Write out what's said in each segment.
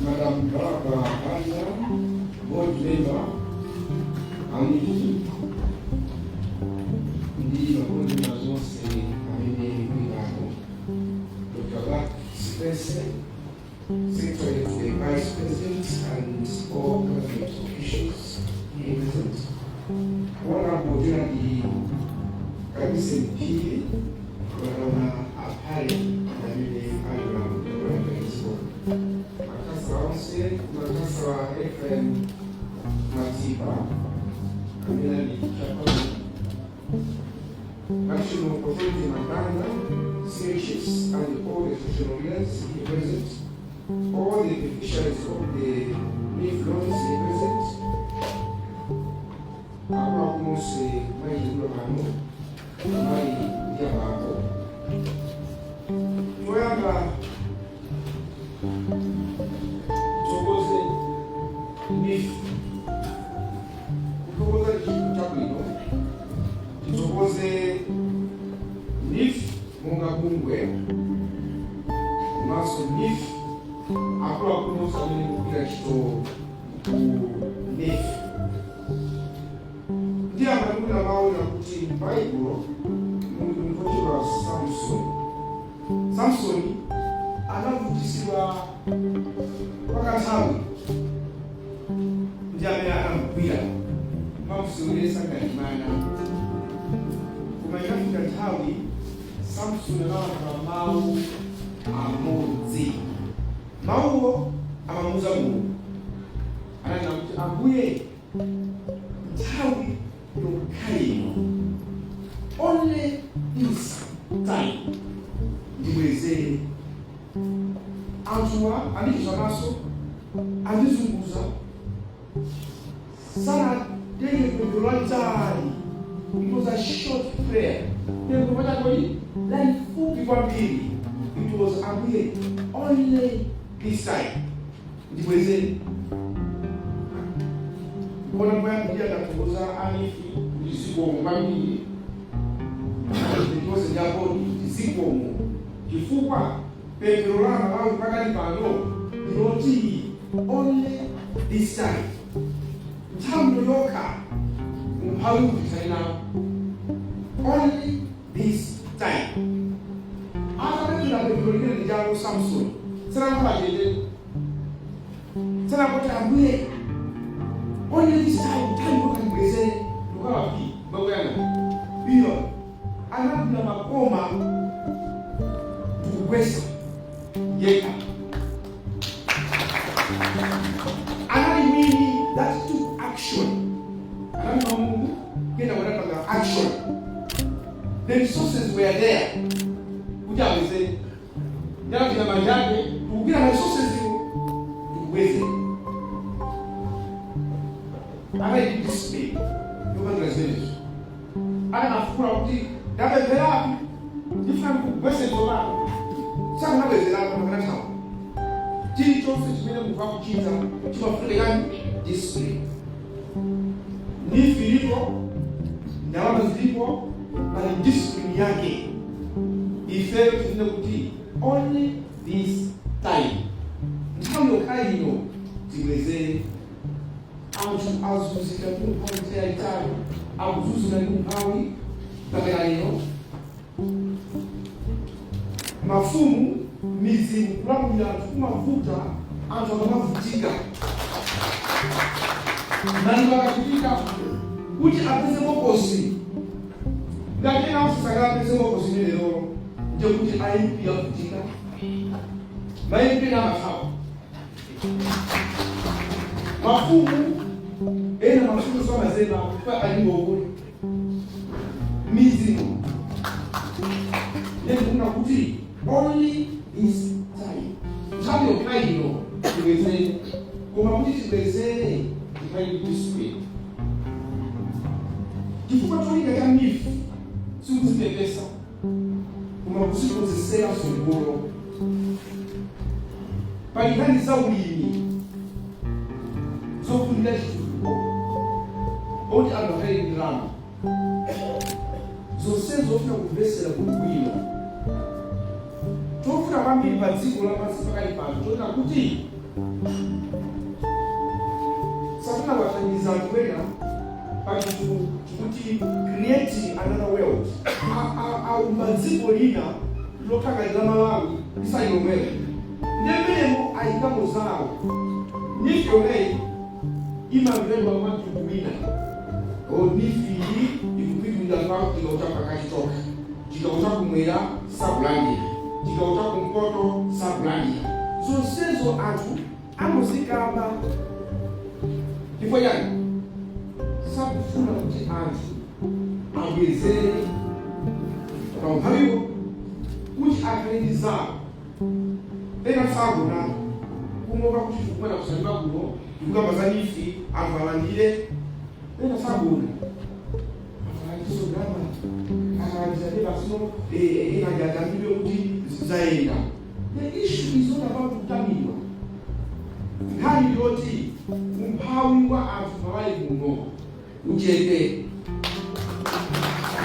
Madam Barbara Banda, board member, a NEEF, ndi ma board members onse amene muli pano, Dr. Buck Spencer, Secretary to the Vice President and all government officials here present, Honorable Gerald Kabisen Phiri, Honorable Apale, amene ali pano kulandira makhansala onse, makhansala Ephraim Matipa amene ali chairperson, National Authority Makanda, senior chiefs and all the traditional leaders here present, all the beneficiaries of the NEEF loans here present, akuluakulu onse mayitanidwa pano, mayi ndi abambo. Toyamba tithokoze NEEF. Kuthokoza chinthu chabwino. Tithokoze NEEF monga bungwe komanso NEEF akuluakulu onse amene mukugwira ntchito ku NEEF. Ndi amanena maona kuti m'Baibulo muli munthu wotchedwa Samsoni. Samsoni anavutitsidwa pakanthawi ndi amene anamugwira mamuseweretsa ngati mwana, koma inafika nthawi Samsoni analankhula mawu amodzi. Mawuwo amamuuza Mulungu, ananena kuti, "Ambuye, nthawi yokha ino, only this time, ndibwezere. Anthuwa andichita maso, andizunguza." Sanatenge pemphero lalitali. It was a short prayer, pemphero pachakoli lalifupi kwambiri. It was, "Ambuye, only this time, ndibwezere." Kona poyambirira ndathokoza a NEEF kuti zikomo kwambiri, nditonse ndi a board kuti zikomo, chifukwa pemphero la Malawi pakali pano ndiloti only this time, nthawi yokha, umphawi utithane nawo, only this time. Atapemphera pemphero limene lijalo, Samson sanakhala chete, sanakoti, "Ambuye, only this time, nthawi yokha ndibwezere," ndikukhala pi bakuyana iyo. Anagwira makoma ndikugwesa yekha. Anali mwini that took action. Anamva Mulungu, kena wanapanga action. The resources were there kuti awezere. Ndalapita manja ake ndikugwira ma resources iwo ndikubwezera. Anali display yopangira zimenezo. Akanafukula kuti ndapempherapi, ndifuna ndikugwese tsopano, sakanabwezerapo, makanathawa. Chilichonse chimene munthu akuchita chimafunika yani? Discipline. NEEF ilipo, ndalama zilipo, pali discipline yake. Ifeyo tinene kuti only this time, nthawi yokha ino, tibwezere. Anthu azunzika ndi umphawi nthawi yayitali, akuzunzika ndi umphawi mpaka lero. Mafumu mizimu kulamulira anthu kumavuta. Anthu akamavutika, maliro akachitika, kuti apeze bokosi, ngati ena osasakala apeze bokosi lero, ndiye kuti a MP avutika, ma MP amathawa, mafumu ena, mafumu samazema kwa alingokule mizimu. Ndikufuna kuti only this time, nthawi yokha ino, tibwezere. Koma kuti tibwezere, tikhale ndi discipline, chifukwa cholinga cha NEEF sikuzipepesa koma kuzikonzesera tsogolo. Pali nkhani za ulimi zofunika chitukuko oti anthu akhale ndalama zonse zofuna kumvesera bwinobwino. Chofuna kwambiri pa dziko lapansi pakali pano chonena kuti Satana wathandiza anthu ena pa chinthu chikuti creating another world. Aumba dziko lina lokhala la Malawi lisali lomwelo, ndiye mmenemo ayikamo zawo. NEEF yomweyi imamvedwa mwa mtundu wina. O, NEEF iyi ikupitulira pa chigawo cha pakati chokha, chigawo cha kumwera sakulandira, chigawo cha kumpoto sakulandira. Zonsezo anthu amuzikamba chifukwa chani? Sakufuna kuti anthu abwezere paumphawiwo, kuti akhale ndi zawo. Ena sagona kumoka kuti tikumana ku Salima kuno, tikukamba za NEEF, anthu alandire. Ena sagona, akalandiso ndalama, akalandira ndi basino ena ajatambidwe kuti zayenda. The issue is not about kutamidwa. Nkhani yoti umphawi wa anthu Malawi muno uchepe,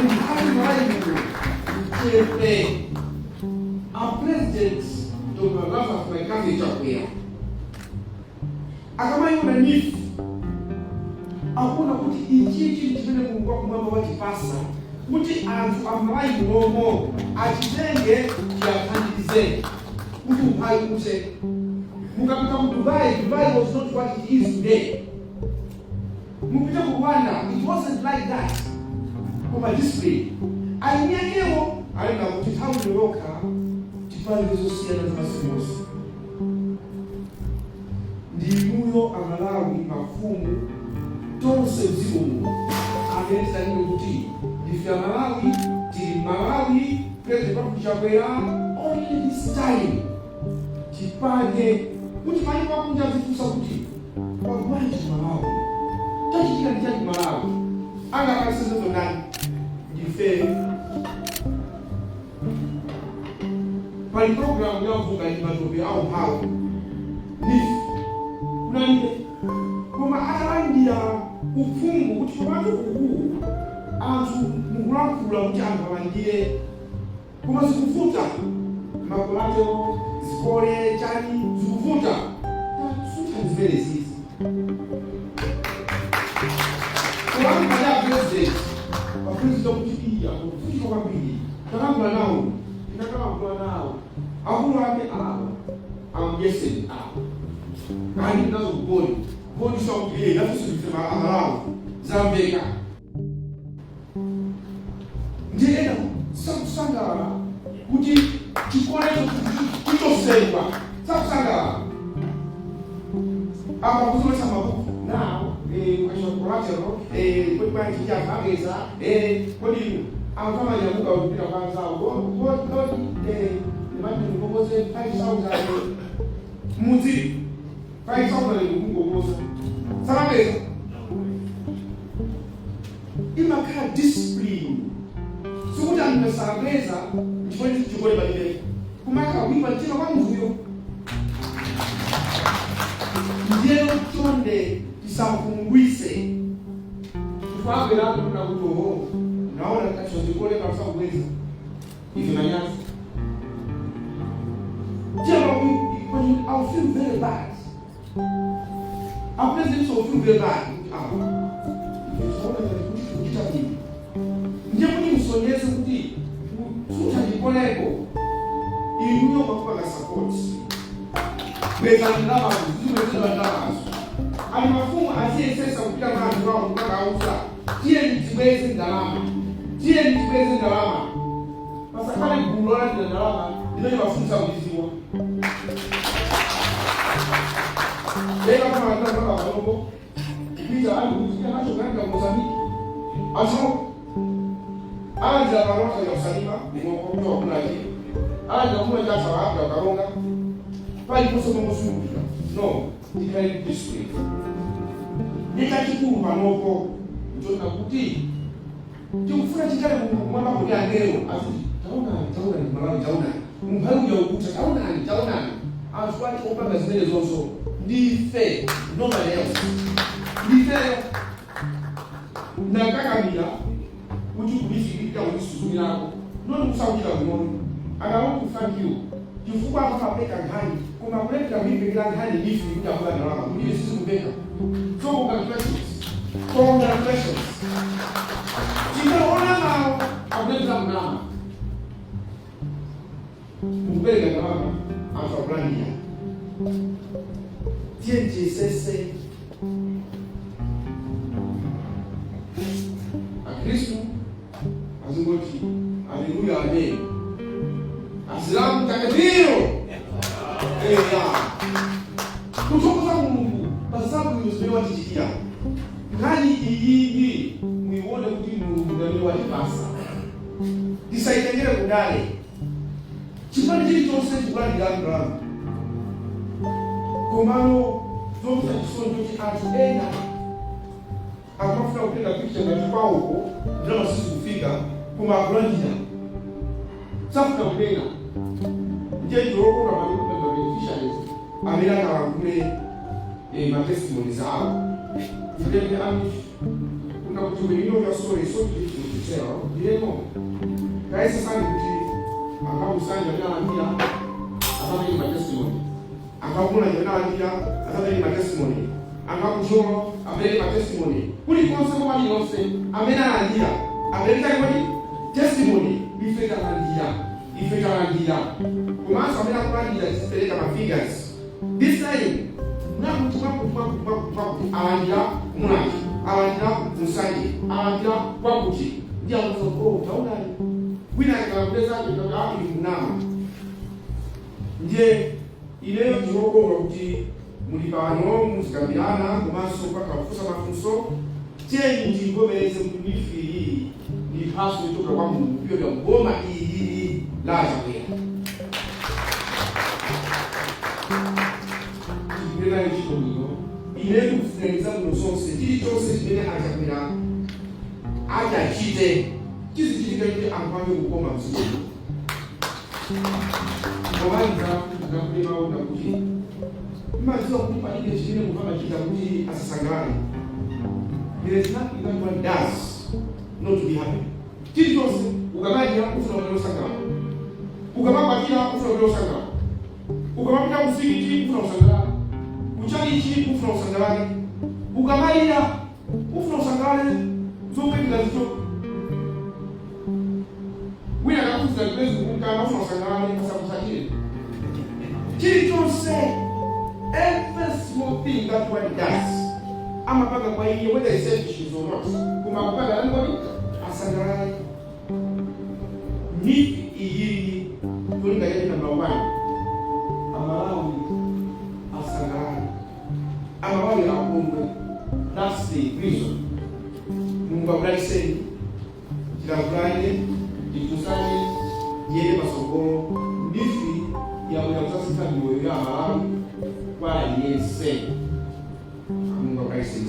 umphawi Malawi muno uchepe. A President Dr. Lazarus McCarthy Chakwera akamayiona NEEF, akuona kuti ichichi chimene Mulungu wakumwamba wachipasa kuti anthu amalawi munomo achitenge, chiyathandize kuti umphawi uthe. Mukapita ku Dubai, Dubai was not what it is today. Mupite ku Rwanda, it wasn't like that. Koma discipline ayinyakewo alina kuti nthawi yokha tipange zosiyana za masiku onse. Ndinuyo Amalawi, mafumu tonse mdziko muno amene titanene kuti ndife Amalawi, tili Malawi, President wathu Chakwera, only this time tipange kuti mayiko akunja azifunsa kuti kwagwanji Malawi, chachitika ndi chani Malawi? Angapasizezo ndani? Ndife. Pali programu ya mvunga ndi matope aumphawi, NEEF, kunalibe. Koma atalandira uphungu kuti komatu uku anthu mukulankhula kuti anthu alandire, koma zikuvuta, ma collateral, zikole, chani, zikuvuta, tasuntha zimene zizi. Kulankhula ndi president, pa president kuti iya kuvutika kwambiri, talankhula nawo, tinakalankhula nawo akulu ake awa, amuyeseni awa kani nazo kugoni goni sakuti nafenso ndife Amalawi. Zamveka. Ndiye ena sakusangalala kuti chikolecho chichosedwa, sakusangalala. Apa kuzomesa mabuku now, ukachita collateral, kodi bwanji chafageza, kodi anthu amanyamuka kupita kwa anzawo, kodi ndimati ndikukongoze 5000 mudzi, 5000 ndikukongoza, samapeza. Imakhala discipline, sikuti anthu asapeza chifukwa chikole palibe, kumakhala kuipa mtima kwa munthuyo. Ndiyeno chonde tisamkhumudwise, chifukwa abwera kuna kuti oho, naona kachozikole kamsakubweza ife manyazi. I'll feel very bad. Our president will feel very bad. Ah, tikaona ngati kuti tikuchita bwino, ndiye kuti musonyeze kuti kutsuta chikoleko inuyo mwakupanga support, bweza ndalamazo, zizibwezedwa ndalamazo. Ali mafumu aziyesesa kupita mwa anthu awo kukakauza, tiyeni tibweze ndalama, tiyeni tibweze ndalama. Pasakhale gulu lolandira ndalama limene mafumu sakuliziwa. Leka kama mpaka panopo kupita ali kuzikia nacho kaenda Mozambique, anthu alandira pano ya kusalima kutoka kunachi, alandira kumwe chatha apita Karonga, paliponse pomosungulira. No, tikhale ndi discipline. Ndi chachikulu panopo nchonena kuti tikufuna chikale kumwamba kuti angelo aziti, taonani, taonani Malawi, taonani umphawi uja ukuta, taonani, taonani anthu. wake opanga zimene zonso ndife, nobody else, ndifeyo. Nakakamira kuti kulifikira kulisuzumirako noni kusakuchita kunono. And I want to thank you chifukwa amapeka nkhani, koma kuletera kuipekera nkhani NEEF kuti akula ndalama kulibe, sizikupeka. So congratulations, congratulations. Tikaona nawo akuletera kunama, mukupereka ndalama, anthu akulandira. Tiye tiyesese Akhristu azingoti aleluya, amen, Asilamu takbiro, eya, kuthokoza Mulungu pa zabwino zimene watichitira. Nkhani iyiyi muione kuti Mulungu ndamene watipasa, tisayitengere kudale. Chipani chilichonse chikulandira ndalama, komano zomvetsa chisoni choti anthu ena akumafuna kutenga picture ngati kwawoko ndalama sizikufika, koma akulandira, safuna kunena. Ndiye ndilokona ma beneficiaries amene angalankhule ma testimonies awo. Nditende amish kuna kuti when you know your story is so difficult to tell. Ndiyemo kaisesani kuti akakusanja amene alandira asapereke ma testimony, akakula amene alandira asapereke ma testimony, akakucholo apereke ma testimony, kulikonse koma lilonse amene alandira apereke kodi testimony. Ife talandira, ife talandira, komanso amene akulandira tizipereka ma figures this time, mwakuti mwakuti mwakuti mwakuti mwakuti alandira kumulanje, alandira kunsanje, alandira kwakuti. Ndi akuti, "Oh, taonani." Wina akakulezake kuti kunama. Ndiye ineyo ndinokonga kuti muli pano, muzikambirana komanso mpaka kufunsa mafunso. Tiyeni tivomereze kuti NEEF iyi ndi mphatso yochokera kwa Mulungu kupyolera mboma iyi la Chakwera. Tigwire nayo ntchito bwino. Ine ndikufunira bwino zonse. Chilichonse chimene aChakwera achachite chizichitika kuti anthu ake kukoma mdziko. Pomaliza ndakule maona kuti mmadziwa kuti palibe chimene munthu amachita kuti asasangalale. There is nothing that one does not to be happy. Chilichonse ukamadya ufuna kuti usangalale, ukamakwatira ufuna kuti usangalale, ukamapita kusikiti ufuna usangalale, kuchalichi ufuna usangalale, ukamalira ufuna usangalale, zopweteka zicho wina akakufuza chipezi kumkana ufuna usangalale, asakusachire. Chilichonse, every small thing that one does, amapanga kwa iye, whether it's selfish or not, koma akupanga nani kodi asangalale. NEEF iyi cholinga chake number one, Amalawi asangalale, Amalawi akondwe. That's the reason. Mulungu akudalitseni. Tilankhulane, tifunsane, tiyende patsogolo. NEEF yabwera kudzasintha miyoyo ya Amalawi kwa aliyense. Mulungu akudalitseni.